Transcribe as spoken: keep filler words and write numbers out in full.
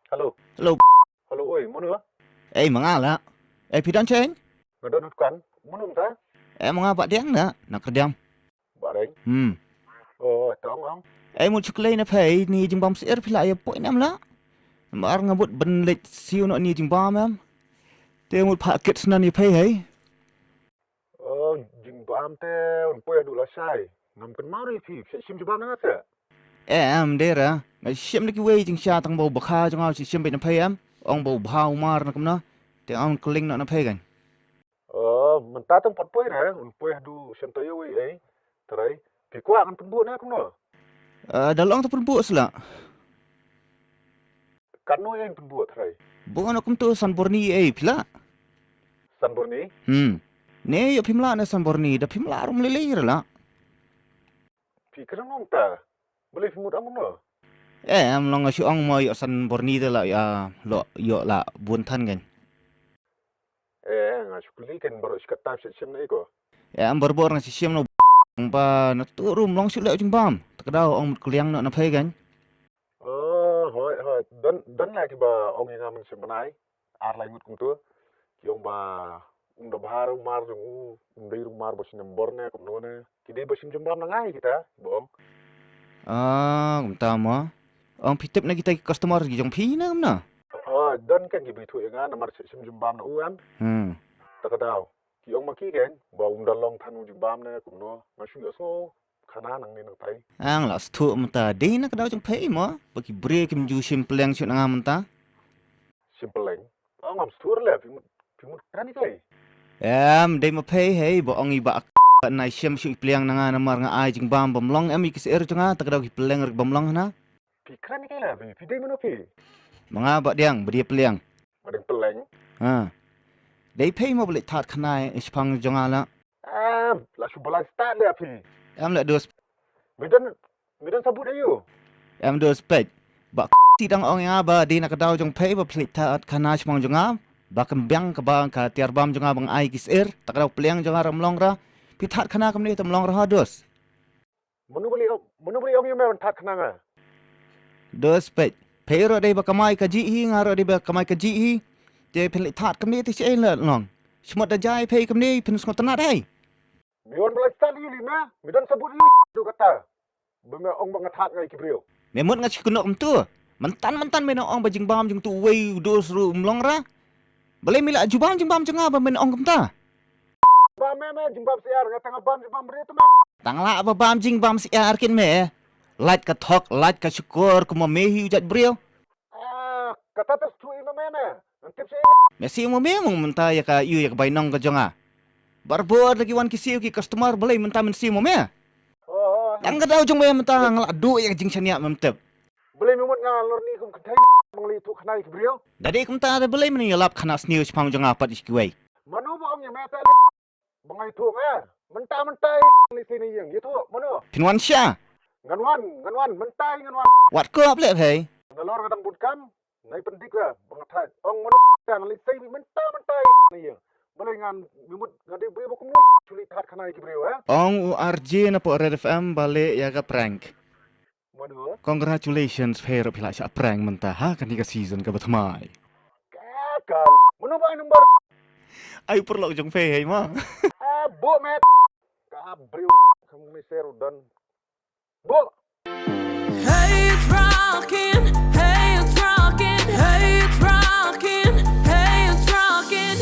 Hello. Hello. Hello, oi, mano? Ei, ma nga la. Ei, phi don shane? Nga don ha dukan. Mano mynta? Ei, ma nga Bah Diang na, na Kyrdiang. Bah Diang? Hmm. Oh, tang ang. Ei, mut shu kylli na phi, ni jingbam sir phi la ïa poi ne em la? Mar nga mut ban leit siew noh ni jingbam em. Te mut pha kit snan ïa phi hei. Oh, jingbam te un poi haduh lashai. Ngam kynmaw ri phi, phi shim jingbam na nga se? Em, dei ra. Nga shim da kiwei jingshisha tang ba u bakha jong nga u shim beit na phi em. Ong ba u bha u mar na kumno. Te ong kylling noh na phi kan. Oh, mynta tang pat poi ra, un poi haduh shen taïew ei ei. Trai, phi kwah ngan pynbuh ne kumno? Eh, da long ta pynbuh sla. Katno ïa pynbuh trai? Buh na kumtu san borni ei phi la. San borni? Hmm. Ne ïoh phim lah ne san borni, da phim lah rum lili ra la. Phi kren ong ta. Balei phi mut ong kumno? Eh, em long nga shu ong mo ïoh san borni te la ïa lo ïoh la bun than kan. Eh, nga shu kylli kan baroh shi katta phi shim na i ko. Eh, em barabor nga shu shim na ba na tu rum long shu leh jingbam. Ta ka daw ong mut kylliang noh na phi kan. Oh, hoi, hoi. Don, don la kiba ong ïa nga mynshem bnai. Ar lai ngut kumtu. Ki ong ba um da bha u mar jong u, um dei u mar ba shim bor ne kumno ne. Ki dei ba shim jingbam na nga ïa kita, ba ong. Ah, kumta mo. Ong phi tip na kita ki customer ki jong phi ne kumno? Oh, don kan kiba ïathuh ïa nga namar shim jingbam na u em. Hmm. Ta ka daw. Ki ong ma ki kan ba um da long than u jingbam ne kumno. Nga shu ïohsngew khana nangne nangtai. Ang la sngewthuh mynta dei na ka daw jong phi mo ba ki briew kim ju shim pylleng shuh na nga mynta. Shim pylleng? Ong ngam sngewthuh re phi mut, phi mut kren ïa kai. Em, dei ma phi hei ba ong i ba nai shim shuh i pylleng na nga namar nga ai jingbam bym long em ïa ki sir jong nga ta ka daw ki pylleng re bym long hana. Phi kren ïa kai la phi, phi dei mano phi? Ma nga Bah Diang, ba dei pylleng. Ba dei pylleng? Ha. Dei phi mo ba leit thad khana ïa i shipang jong nga la. Em, la shu ba lai stad le phi. Em la dos. Mi don, mi don sabut ayu. Em dos peit. Ba si dang ong ïa nga ba dei na ka daw jong phi ba phi leit thad khana shipang jong nga. Ba kynbiang kaba ka tiar bam jong nga ba nga ai ki sir. Ta ka daw pylleng jong nga re ym long ra. Phi thad khana kumne te ym long ra ha dos. Mano ba lei ong, mano ba lei ong ïa me ban thad khana nga? Dos peit. Phi ruh dei ba kamai kajih hi, nga ruh dei ba kamai kajih hi. Te phin leit thad kumne te shaei la long. Shmut da jai phi kumne phin sngewtynnat ei. Mi wan ba lai stad ïa li me, mi don sabut ïa li tu kata. Ba me ong ba nga thad ngai ki briew. Me mut nga shu kynnoh kumtu. Mynta mynta me nang ong ba jingbam jong tu uwei u dos ruh um long ra. Balei me la ju bam jingbam jong nga ba me nang ong kumta. Ba me me jingbam syiar nga tang bam jingbam briew tu me. Tang la ba bam jingbam syiar kin me. Lait ka thok, lait ka shukor, kumba me hi u jait briew. Ah, kata te shu i ma me me. Ngan tip sha i. Me siew ma me mong mynta ïa ka ïu ïa ka bainong ka jong nga. Barabor da ki wan ki siew ki customer balei mynta men siew ma me. Oh, oh. Tang ka daw jong me mynta nga la duh ïa ka jingshaniah mem tip. Balei me mut nga lor ni kum kynthei bang lei tu khana ïa ki briew. Da dei kumta da balei men ïalap khana sniew shipang jong nga pat ïa kiwei. Mano ba ong ïa me ta. Ba ngai tu nga. Mynta mynta ni sini ïeng ïa tu mano. Phin wan sha. Ngan wan, ngan wan, mynta ngan wan. Wat ko ap leh hei. Nga lor ka dang bun kam. Ngai pyndik ka ba nga thad. Ong mano ta ngan leit sei mynta mynta ni ïeng. Balei ngan mimut nga dei briew ba kumno. Chuli thad khana ïa ki briew eh. Ong u R J na pok Red F M ba leh ïa ka prank. Mano? Congratulations phi ruh phi la shah prank mynta ha kane ka season kaba thymmai. Ka ka. Mano ba ai number? Ai u paralok jong phi hei ma. Ah, bo met. Ka briew kam ni seru dan. Bo. Hey, Rocky.